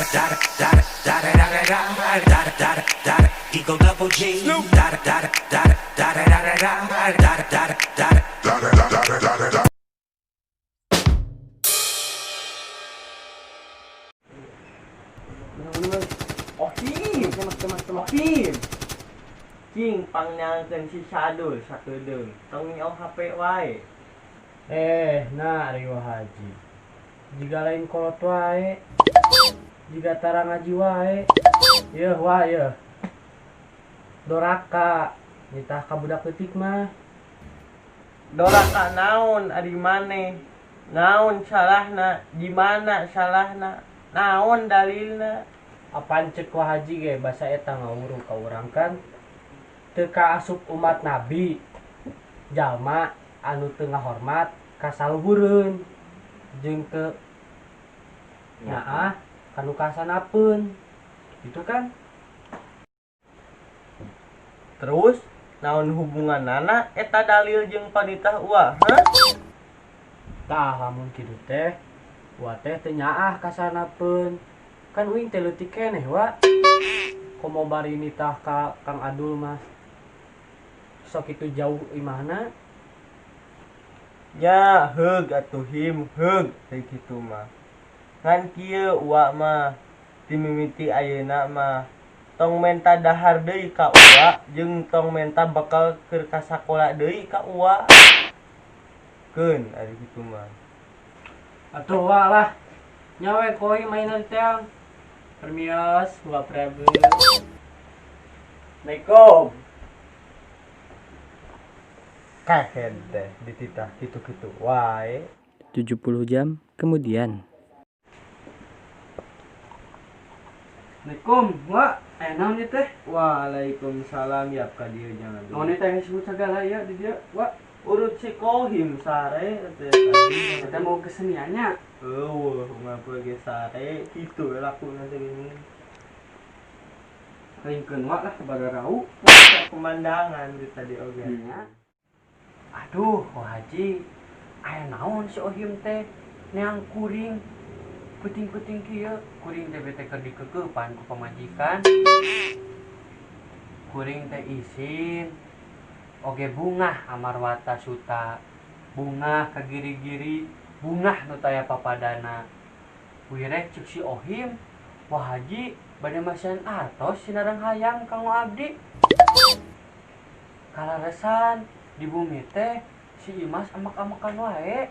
Da da da da da da da da da Eagle double G. Da da da da da da da da da da da da da da da. Ohim, Ohim. Cing pangneangkeun si Sadul sakedeung. Tong nyiong HP wae. Eh, nah ari Wa Haji. Jiga lain kolot wae. Jiga tara ngaji wae. Yeuh wa yeuh. Doraka nitah ka budak leutik mah. Doraka naon ari maneh? Naon salahna? Di mana salahna? Naon dalilna? Apan cek Wa Haji ge basa eta ngawuru ka urang kan teu kaasup umat Nabi jalma anu teu ngahormat ka saluhureun jeung teu nyaah kanu kasanapeun gitu kan. Terus naon hubunganana eta dalil jeung panitah uwa, hah? Tah lamun kitu teh wa teh teu nyaah ka sanapeun kan uing teh leutik keneh wa komo bari nitah ka Kang Adul mah sok itu jauh imahna. Ya heug atuh him heug teh kitu mah. Ngan kieu uwa mah timimiti ayeuna mah tong menta dahar deui ka uwa jeung tong menta bekal keur ka sakola deui ka uwa. Keun ari kitu mah. Atuh wa lah nyawe koi mainan teang. Permios Wa Prabu. Assalamualaikum. Kahen teh dititah kitu-kitu wae. 70 jam kemudian. Assalamualaikum wa naon ieu teh? Waalaikumsalam yap ka dieu jangan. Naon ieu teh sebut sagala ieu di dieu wa? Urut si Kohim sare teh tadi. Eta mau keseniannya. Eueuh ngapa ge sare kitu we lakuna teh gini. Ringkeun wa lah sabararau. Pemandangan di tadi oge. Nya. Aduh, Wa Haji, aya naon si Ohim teh neang kuring puting-puting kieu, kuring teh bete keur dikekeupan ku pamajikan. Kuring teh isin oge bungah amarwata suta, bungah ka giri-giri, bungah nu taya papadana. Wireh cek si Ohim, Wa Haji bade masihan artos sinareng hayam kanggo abdi. Kalaresan di bumi teh si Imas amak-amakan wae.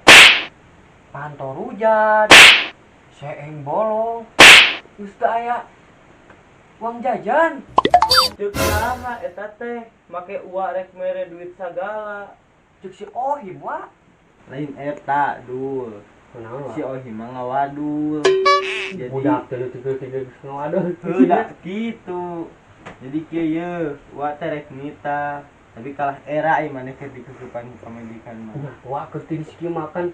Panto rujat, seeng bolong, geus teu aya uang jajan. Ceuk saha eta teh make uwa rek mere duit sagala. Ceuk si Ohim wa. Lain eta dul. Kunaon wa? Si Ohim mah ngawadul. Jadi budak teh tiga-tiga geus ngawadul. Heuh da kitu. Jadi kieu ye, uwa teh rek nitah. Tapi kalah era ieu maneh keur dikekepan ku pamajikan mah. Nah, wa keur tiris kieu makan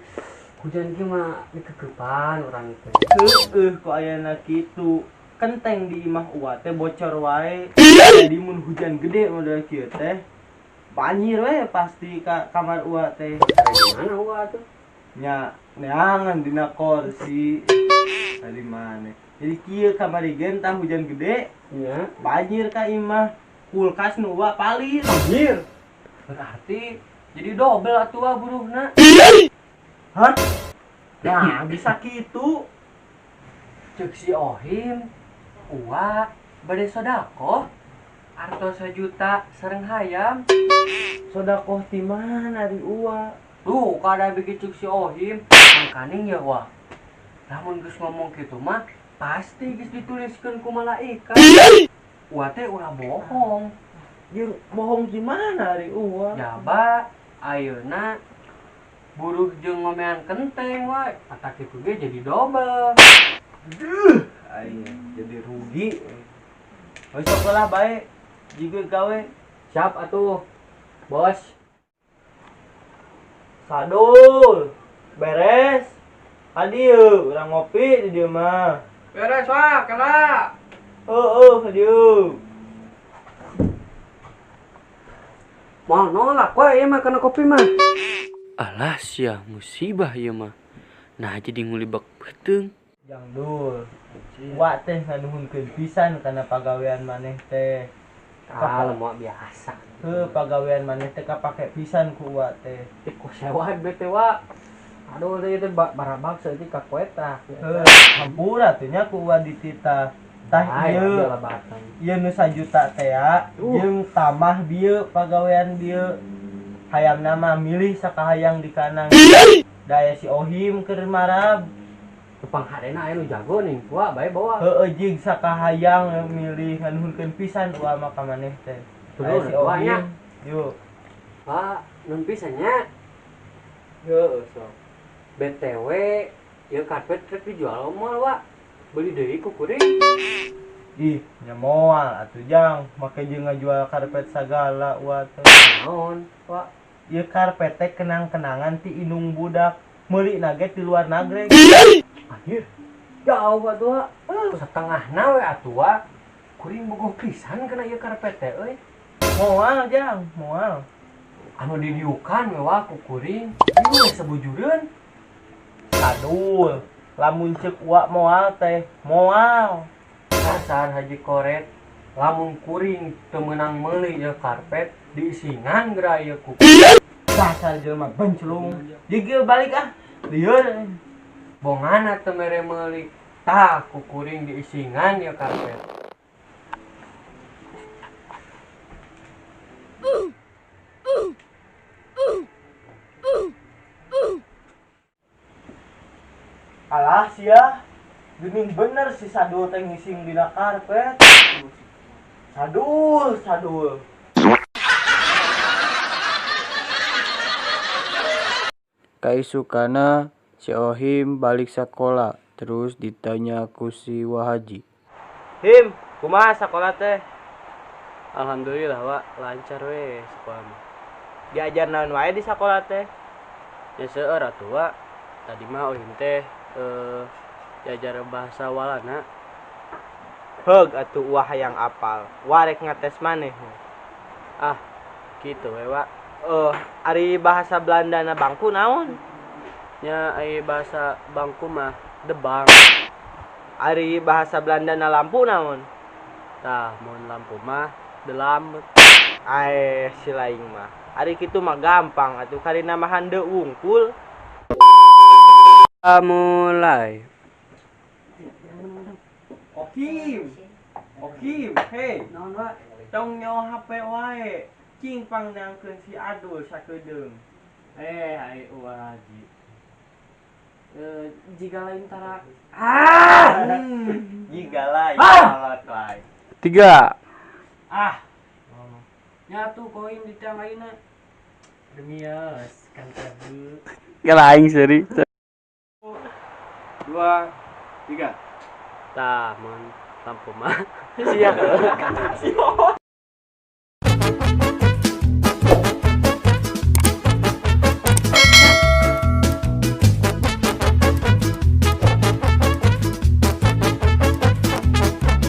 hujan kieu mah dikekepan urang teh. Heueuh ku ayana kitu. Kenteng di imah uwa teh bocor wae. Jadi mun hujan gede model kieu teh banjir we pasti ka kamar uwa teh. Dari mana uwa tuh? Nya neangan dina kursi. Dari mana? Jadi kieu kamari gen tah hujan gede, nya banjir ka imah. Kulkas nu uwa palir. Banjir. Berarti jadi dobel atuh wa buruhna. Hah? Nah, bisa kitu. Ceuk si Ohim, uwa bade sodakoh artos 1 juta sareng hayam. Sodakoh ti mana ari uwa? Duh, kada bikin cek si Ohim. Mangkaning ya wah. Lamun geus ngomong kitu mah pasti geus dituliskeun ku malaikat. Uwa teh ulah bohong. Jeung bohong di mana ari uwa? Jaba ayeuna buruh jeung ngomean kenteng wae. Kata kitu ge jadi dobel. Duh, aing jadi rugi. Geus sok lah bae. Jiga gawe. Siap atuh, Bos. Sadul. Beres. Ka dieu urang ngopi di dieu mah. Beres wah, kena. Heueuh ka dieu. Mau nolak wae ieu mah kana kopi mah. Alah sia musibah ieu mah. Nah jadi ngulibak beuteung. Jang Dul. Wa teh nganuhunkeun pisan kana pagawean maneh teh. Ah, lemah biasa. Heuh, pagawean maneh teh kapake pisan ku uwa teh. Ih, ku sewa bete wa. Aduh, teh teh barabak saeutik ka koeta. Heuh, hampura teh nya ku uwa dititah. Tah ieu ieu nu sajuta teh ya, jeung tamah bieu pagawean bieu. Hayamna mah milih sakahayang di kanang. Da aya si Ohim keur marab. Tepang harena aya nu jago nih, wa bae bawa. Heueuh jeung sakahayang milih nganuhunkeun pisan uwa mah ka maneh teh. Aya si Ohim. Yuk. Pak, nun pisan nya. Heueuh sok. BTW, ieu karpet rek dijual moal, Wak. Beli deui ku kuring. Ih, nya moal atuh Jang, make jeung ngajual karpet sagala uwa teh. Naon, Wak? Ieu karpet teh kenang-kenangan ti indung budak. Meuli na ge ti luar negeri. Anjir, jauh atuh, Wak. Setengahna we atuh, Wak. Kuring bogoh pisan kana ieu karpet teh euy. Moal, Jang, moal. Anu didiukan we, Wak, ku kuring. Ieu sabujureun. Aduh, lamun ceuk uak moal teh, moal. Dasar Haji Koret, lamun kuring teu meunang meuli ieu karpet, diisingan geura ieu ku. Dasar jelema benclung. Jigil balik ah. Lieur. Bongana teu mere meuli. Tah ku kuring diisingan ieu karpet. Alah sia, geuning bener si Sadul teh ngising dina karpet. Sadul, Sadul. Kaisukana si Ohim balik sakola terus ditanya ku si Wahaji. Him, kumaha sakola teh? Alhamdulillah, Wak, lancar we sakola mah. Diajar naon wae di sakola teh? Ya seueur atuh, Wak. Tadi mah Ohim teh diajar bahasa Walana. Heug atuh uah hayang apal. Warek ngates maneh. Ah, kitu we, Wak. Ari bahasa Belanda na bangku naon? Nya ari bahasa bangku mah de bank. Ari bahasa Belanda na lampu naon? Tah, mun lampu mah de lamp. Aeh, si laing mah. Ari kitu mah gampang atuh karina mah handeu wungkul. Mulai. Okim. Okim, hei. Naon, Wak? Tong nyawa HP wae. Cing pangneangkeun si Adul sakedeung. Ai uwa haji. Jika lain tara. Jika lain alat lain. 3. Ah. Nyatu koin di tiang ayeuna. Demi yos, kan tadi. Gelaing seri. 2, 3. Tah, mun lampu mah. Sia. Sia.